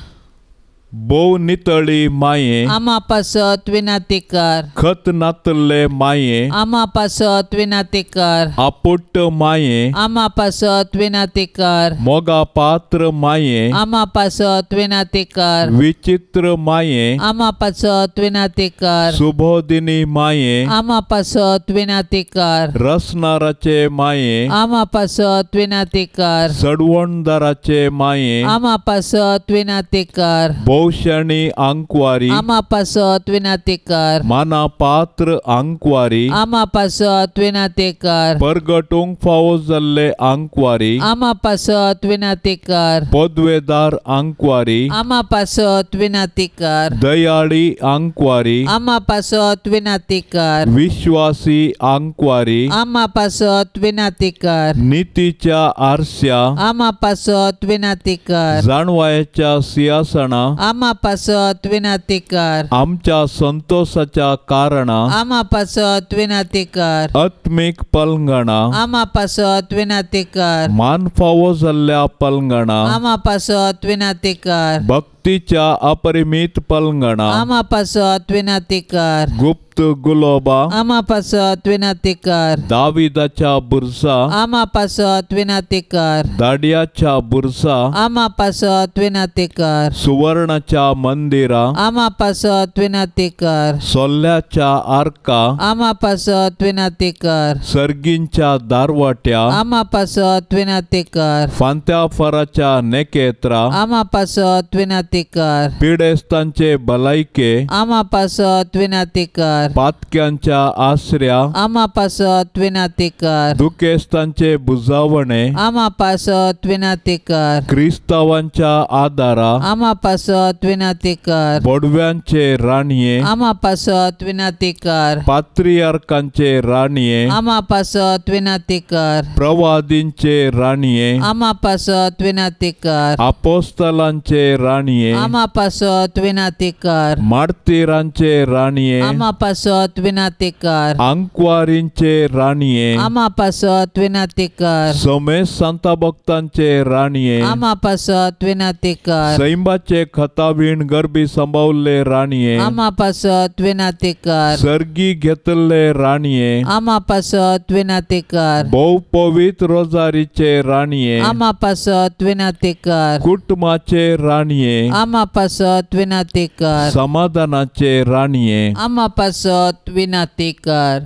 Speaker 1: भोव नितळी माये
Speaker 2: आमा पासत विनाती कर.
Speaker 1: खत नातल्ले माये
Speaker 2: आमा पासत विनाती कर.
Speaker 1: आपुट्ट माये
Speaker 2: आमा पासत विनाती कर.
Speaker 1: मोगा पात्र माये
Speaker 2: आमा पासत विनाती कर.
Speaker 1: विचित्र माये
Speaker 2: आमा पासत विनाती कर.
Speaker 1: सुबोधिनी माये
Speaker 2: आमा पासत विनाती कर.
Speaker 1: रसनाराचे माये
Speaker 2: आमा पासत विनाती कर.
Speaker 1: सडवणदाराचे माये
Speaker 2: आमा पासत विनाती कर.
Speaker 1: भोवशाणी आंकवारी
Speaker 2: आमा पासत विनाती कर.
Speaker 1: माना पात्र आंकवारी
Speaker 2: आमा पासत विनाती कर.
Speaker 1: परगटूंक फावो जाल्ले आंकवारी
Speaker 2: आमा पासत विनाती कर.
Speaker 1: पदवेदार आंकवारी
Speaker 2: आमा पासत विनाती कर.
Speaker 1: दयाळी आंकवारी
Speaker 2: आमा पासत विनाती कर.
Speaker 1: विश्वासी आंकवारी
Speaker 2: आमा पासत विनाती कर.
Speaker 1: नितीच्या आरस्या
Speaker 2: आमा पासत विनाती कर.
Speaker 1: जाणवायेच्या सिंहासना
Speaker 2: आमा पासत विनाती कर.
Speaker 1: आमच्या संतोषाच्या कारणा
Speaker 2: आमा पासत विनाती कर.
Speaker 1: आत्मीक पलंगणा
Speaker 2: आमा पासत विनाती कर.
Speaker 1: मान फावो जाल्ल्या पलंगणा
Speaker 2: आमा पासत विनाती कर.
Speaker 1: भक्तीच्या अपरिमित पलंगणा
Speaker 2: आमा पासत विनाती कर.
Speaker 1: गुप्त गुलोबा
Speaker 2: आमा पासत विनाती कर.
Speaker 1: दाविदाच्या बुरसा
Speaker 2: आमा पासत विनाती कर.
Speaker 1: दाडियाच्या बुरसा
Speaker 2: आमा पासत विनाती कर.
Speaker 1: सुवर्णाच्या मंदिरा
Speaker 2: आमा पासत विनाती कर.
Speaker 1: सोल्ल्याच्या आर्का
Speaker 2: आमा पासत विनाती कर.
Speaker 1: सर्गींच्या दारवाट्या
Speaker 2: आमा पासत विनाती कर.
Speaker 1: फांत्या फराच्या नेकेत्रा
Speaker 2: आमा पासत विनाती कर.
Speaker 1: पिडेस्तांचे भलायके
Speaker 2: आमा पासत विनाती कर.
Speaker 1: पातक्यांच्या आसऱ्या
Speaker 2: आमा पासत विनाती कर.
Speaker 1: दुखेस्तांचे बुजावणे
Speaker 2: आमा पासत विनाती कर.
Speaker 1: क्रिस्तावांच्या आदारा
Speaker 2: आमा पासत विनाती कर.
Speaker 1: बोडव्यांचे राणये
Speaker 2: आमा पासत विनाती कर.
Speaker 1: पात्रियार्कांचे राणये
Speaker 2: आमा पासत विनाती कर.
Speaker 1: प्रवादींचे राणये
Speaker 2: आमा पासत विनाती कर.
Speaker 1: आपोस्तलांचे राणये
Speaker 2: आमा पासत विनाती कर.
Speaker 1: मार्तीरांचे राणये
Speaker 2: आमा पासत विनाती कर.
Speaker 1: आंकवारींचे राणये
Speaker 2: आमा पासत विनाती कर.
Speaker 1: समेस्त सांता भक्तांचे राणये
Speaker 2: आमा पासत विनाती कर.
Speaker 1: सैंबाचे खतावीण गर्भी सांबावल्ले राणये
Speaker 2: आमा पासत विनाती कर.
Speaker 1: सर्गी घेतल्ले राणये
Speaker 2: आमा पासत विनाती कर.
Speaker 1: भोव पवित्र रोजारीचे राणये
Speaker 2: आमा पासत विनाती कर.
Speaker 1: कुटुंबाचे राणये
Speaker 2: आमा पासत विनाती कर.
Speaker 1: समाधानाचे राणये
Speaker 2: आमा पासत विनाती कर.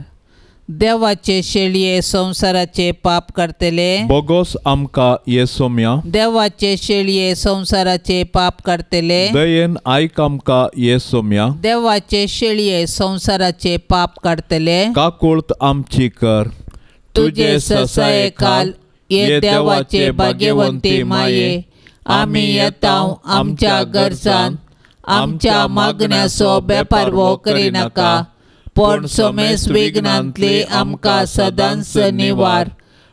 Speaker 2: देवाचे शेळये संवसाराचे पाप करतले
Speaker 1: बोगोस आमकां येसोम्या.
Speaker 2: देवाचे शेळये संवसाराचे पाप करतले
Speaker 1: दयेन आयक आमकां येसोम्या.
Speaker 2: देवाचे शेळये संवसाराचे पाप करतले
Speaker 1: काकुळत आमची कर.
Speaker 2: तुझे ससाये खाल ये देवाचे भाग्यवंती माये आमी येताव आमच्या गरजान आमच्या मागण्याचो बेपारवो करिनाका पूण समेस विघ्नांतली आमकां सदांच निवार.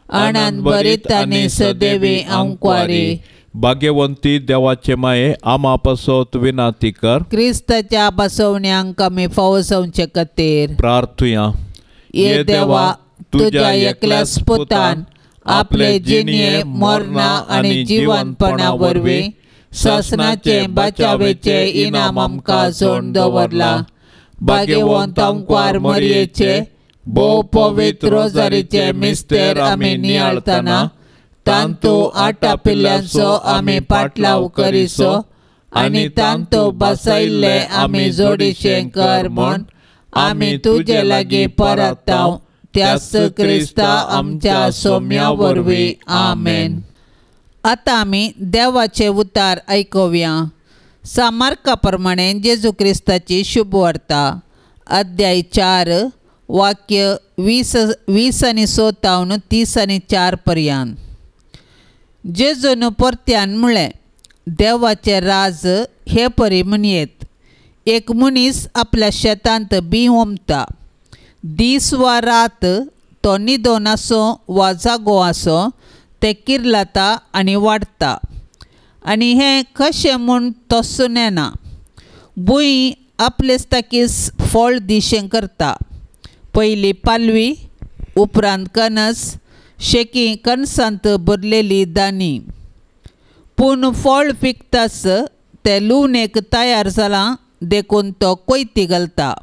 Speaker 2: आनंद भरीत आनी सदैवी आंकवारी.
Speaker 1: भाग्यवंती देवाचे माये आमा पासत विनाती कर.
Speaker 2: क्रिस्ताच्या बसवण्यांक आमी फावो जावचे खातीर
Speaker 1: प्रार्थुया.
Speaker 2: ये देवा तुज्या एकल्याच पुतान आपले जिणये मरणा आनी जिवनपणा वरवीं सासणाचे बचावेचे इनाम आमकां जोडून दवरला. भाग्यवंत आंकवार मरयेचे भोव पवित्र रोजारीचे मिस्तेर आमी नियाळतना तांतू आटापिल्ल्यांचो आमी पाटलाव करिसो आनी तांतू बसयल्ले आमी जोडीशें कर म्हूण आमी तुजे लागीं परताव त्याच क्रिस्ता आमच्या सोम्या वरवीं. आमेन. आतां आमी देवाचे उतार आयकुया. सामार्का प्रमाणे जेजू क्रिस्ताची शुभवार्ता, अध्याय 4, वाक्य 20 आनी 6 30 आनी 4 पर्यंत. जेजून परत्यान म्हळें, देवाचें राज हे परी म्हणयेत. एक मनीस आपल्या शेतांत बीं ओंपता. दीस वा रात तो न्हिदोन आसूं वा जागो आसूं तें किर्लता आनी वाडटा आनी हें कशें म्हूण तोसून येना. भूंय आपलेच ताकीस फळ दिशें करता. पयली पालवी, उपरांत कणस, शेकी कणसांत भरलेली दाणी. पूण फळ पिकताच तें लुवणेक तयार जालां देखून तो कोयती घालता.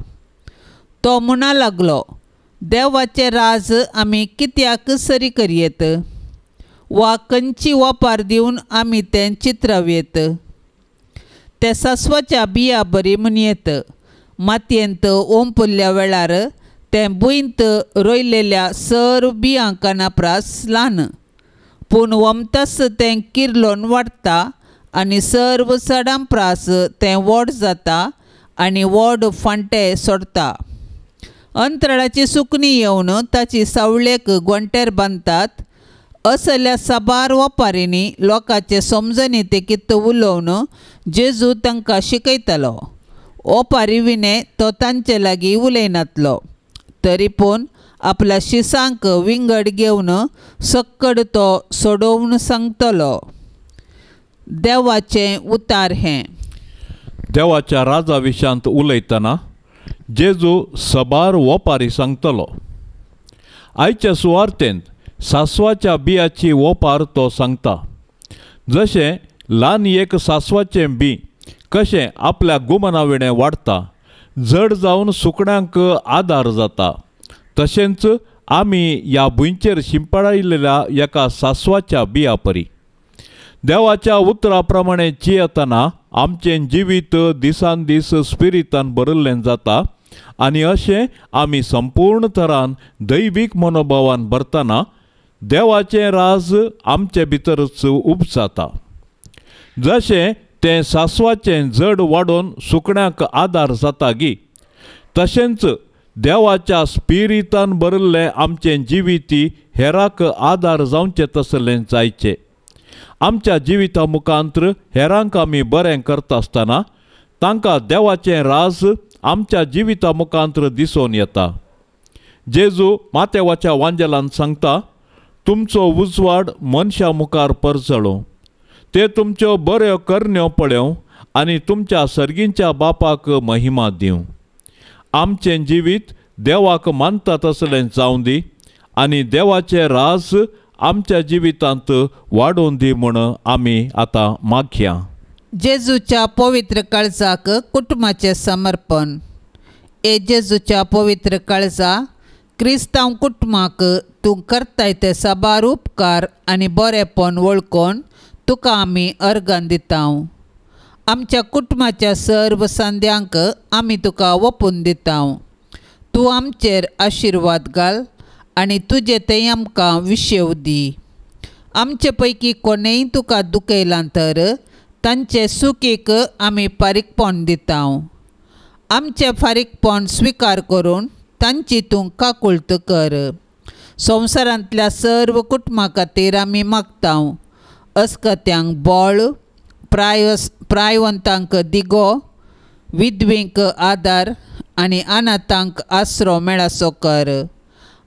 Speaker 2: तो म्हणा लागलो, देवाचें राज आमी कित्याक सरी करयेत वा खंयची ओपार दिवन आमी तें चित्रावयेत? तें सासवाच्या बिया बरी म्हणयेत. मातयेंत ओंपुल्ल्या वेळार तें भुंयंत रोयलेल्या सर्व बियां कानापरास ल्हान, पूण वमतास तें किर्लोन वाडटा आनी सर्व झाडां प्रास तें व्हड जाता आनी व्हड फांटे सोडटा. अंतराळाची सुकणी येवन ताची सावळेक गोंटेर बांदतात. असल्या साबार ओपारींनी लोकांचे समजणी ते कित्त उलोवन जेजू तांकां शिकयतालो. ओपारी विणे तो तांचे लागीं उलयनातलो, तरी पूण आपल्या शिसांक विंगड घेवन सक्कड तो सोडोवन सांगतलो. देवाचें उतार हें.
Speaker 1: देवाच्या राजा विशांत उलयतना जेजू सबार ओपारी सांगतलो. आयच्या सुवार्तेंत सासवाच्या बियाची ओपार तो सांगता. जशें ल्हान एक सासवाचें बी कशें आपल्या गुमना विणें वाडटा, जड जावन सुकण्यांक आदार जाता, तशेंच आमी ह्या भुंयचेर शिंपडायिल्ल्या एका सासवाच्या बिया परी देवाच्या उतरा प्रमाणे जियेतना आमचें जिवीत दिसान दीस स्पिरितान भरिल्लें जाता आनी अशें आमी संपूर्ण तरान दैवीक मनोभावान भरतना देवाचें राज आमचे भितरच उपजाता. जशें तें सासवाचें जड वाडोवन सुकण्यांक आदार जाता गी, तशेंच देवाच्या स्पिरितान भरिल्लें आमचें जिविती हेराक आदार जावचें तसलें जायचें. आमच्या जिविता मुखांत्र हेरांक आमी बरें करता आसतना तांकां देवाचें राज आमच्या जिविता मुखांत्र दिसून येता. जेजू मातेवाच्या वांजेलान सांगता, तुमचो उजवाड मनशां मुखार परजळो, ते तुमच्यो बऱ्यो करण्यो पळोवं आनी तुमच्या सर्गींच्या बापाक महिमा दिवं. आमचें जिवीत देवाक मानता तसलें जावं दी आनी देवाचें राज आमच्या जिवितांत वाडोवन दी म्हूण आमी आतां मागया.
Speaker 2: जेजूच्या पवित्र काळजाक कुटुंबाचें समर्पण. ए जेजूच्या पवित्र काळजा, क्रिस्तांव कुटुंबाक तूं करताय ते साबार उपकार आनी बरेपण वळखून तुका आमी अर्गां दिता. आमच्या कुटुंबाच्या सर्व संद्यांक आमी तुका ओपून दिता. तूं आमचेर आशिर्वाद घाल आनी तुजे ते आमकां विशेव दी. आमचे पैकी कोणेय तुका दुखयलां तर तांचे सुकीक आमी फारीकपण दिता. आमचें फारीकपण स्विकार करून तांची तूं काकुळट कर. संवसारांतल्या सर्व कुटुंबा खातीर आमी मागता. अस्कत्यांक बळ, प्रायवंतांक दिगो, विधवींक आदार आनी अनाथांक आसरो मेळासो कर.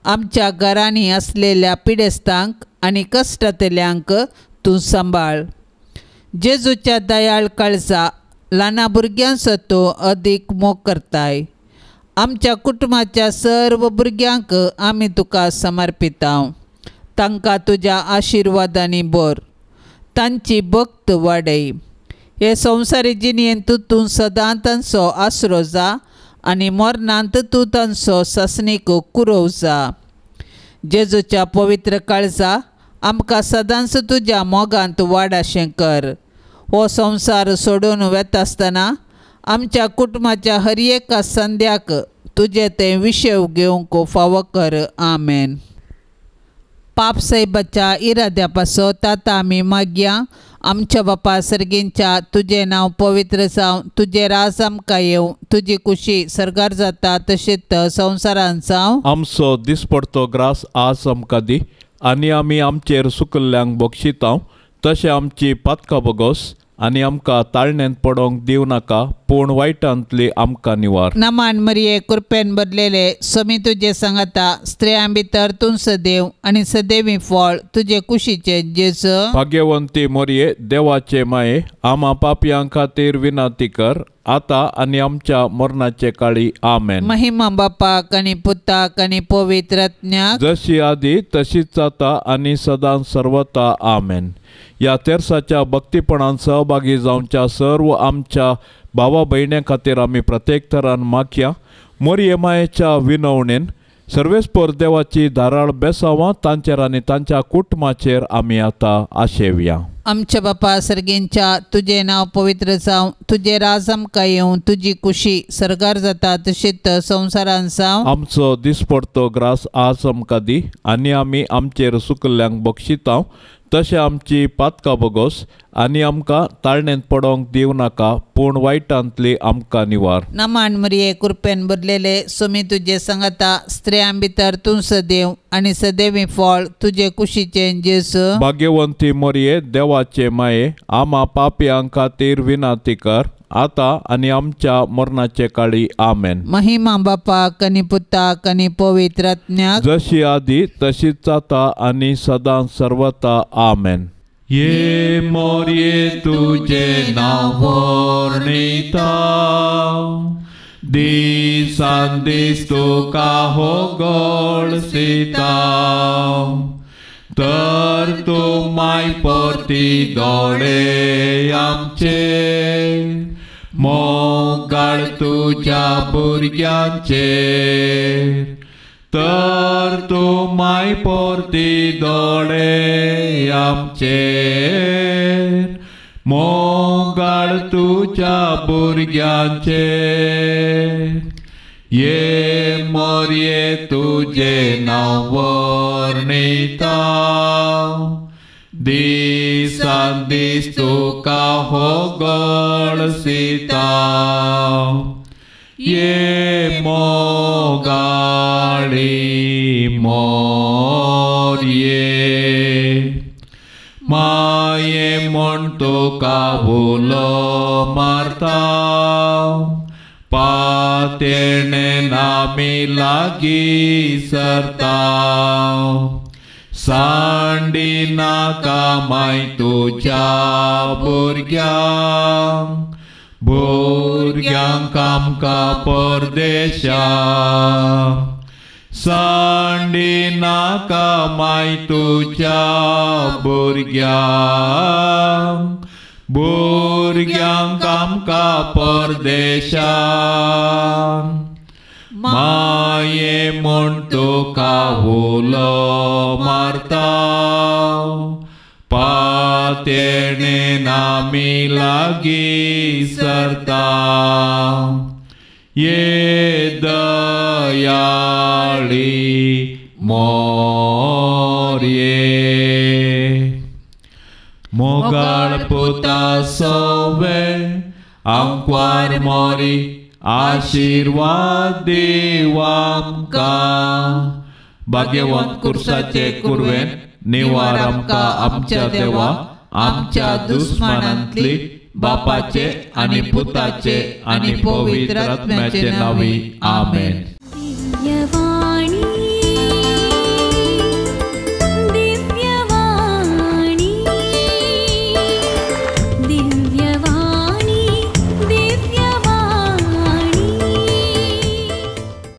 Speaker 2: आमच्या घरांनी आसलेल्या पिडेस्तांक आनी कश्टांतल्यांक तूं सांबाळ. जेजूच्या दयाळ काळजा, ल्हाना भुरग्यांचो तूं अदीक मोग करताय. आमच्या कुटुंबाच्या सर्व भुरग्यांक आमी तुका समर्पिता. तांकां तुज्या आशिर्वादांनी भर, तांची भक्त वाडय. हे संवसारी जिणेंत तूं सदां तांचो आसरो जा आनी मरणांत तूं तांचो सासणीक कुरोव जा. जेजूच्या पवित्र काळजा, आमकां सदांच तुज्या मोगांत वाड अशें कर. हो संवसार सोडून वेता आसतना आमच्या कुटुंबाच्या हर एका संद्याक तुजें तें विशेव घेवंक फावो कर. आमेन. पाप साहेबाच्या इराद्या पासत आतां आमी मागया. आमच्या बापा सर्गींच्या तुजें नांव पवित्र जावं, तुजें राज आमकां येवं, तुजी कुशी सर्गार जाता तशेंच संवसारान जावं.
Speaker 1: आमचो दिसपडतो ग्रास आज आमकां दी आनी आमी आमचेर सुकल्ल्यांक बक्षितांव तशें आमची पातकां बोगोस आनी आमकां ताळण्यांत पडोंक दिवं नाका पूण वायटांतली आमकां निवार.
Speaker 2: नमान मरिये कृपेन भरलेले स्वामी तुजे सांगाता, स्त्रियां भितर तूं सदैव आनी सदैवी फळ तुजे कुशीचे जेजू.
Speaker 1: भाग्यवंती मोरये देवाचे माये आमा पापयां खातीर विनंती कर आतां आनी आमच्या मरणाचे काळी. आमेन.
Speaker 2: महिमा बापाक आनी पुताक आनी पवित्र आत्म्याक,
Speaker 1: जशी आदी तशीच जाता आनी सदां सर्वता. आमेन. ह्या तेर्साच्या भक्तीपणान सहभागी जावच्या सर्व आमच्या भावा भयण्यां खातीर आमी प्रत्येक तरान मागया. मोरये मायेच्या विनवणेन सर्वेस्पर देवाची धाराळ बेसावां तांचेर आनी तांच्या कुटुंबाचेर आमी आतां आशेवया.
Speaker 2: आमच्या बापा सर्गींच्या तुजें नांव पवित्र जावं, तुजें राज आमकां येवं, तुजी कुशी सर्गार जाता तशीच संवसारान जावं.
Speaker 1: आमचो दिसपडतो ग्रास आज आमकां दी आनी आमी आमचेर सुकल्ल्यांक बक्षितांव तशें आमची पातकां बोगोस आनी आमकां ताळण्यांत पडोंक दिवं नाका पूण वायटांतली आमकां निवार.
Speaker 2: नमान मरिये कृपेन भरलेले स्वामी तुजे सांगाता, स्त्रियां भितर तूं सदैव आनी सदैवी फळ तुजे कुशीचे जेजू.
Speaker 1: भाग्यवंती मोरये देवाचे माये आमा पापयां खातीर विनंती कर आतां आनी आमच्या मरणाचे काळी. आमेन.
Speaker 2: महिमा बापाक आनी पुताक आनी पवित्र आत्म्याक,
Speaker 1: जशी आदी तशीच जाता आनी सदां सर्वता. आमेन. ये मोरये तुजें नांव वर्णिता, दिसान दीस तुका हो गळसिता, तर तूं माय परती दोळे आमचे मोगाळ तुज्या भुरग्यांचेर, तर तूं माय परती दोळे आमचेर मोगाळ तुज्या भुरग्यांचेर. ये मोरये तुजें नांव वर्णिता, दिसान दीस तुका हो गळसिता, ये मोगाळी मोरये माये म्हण तुका उलो मारता, पातेणे आमी लागीं सरता, सांडी नाका माय तुज्या भुरग्यांक, भुरग्यांक आमकां परदेशा, सांडी नाका माय तुज्या भुरग्यांक, भुरग्यांक आमकां परदेशा, माये म्हण तुका उलो मारता, पातेणे आमी लागीं सरता, ये दयाळी मोरये. मोगाळ पुता सोवे आंकवार मोरी आशिर्वाद दीव आमकां, भाग्यवंत कुर्साचे कुरवेन निवार आमकां आमच्या देवा आमच्या दुस्मानांतली बापाचे आनी पुताचे आनी पवित्र आत्म्याचे नांवी. आमेन.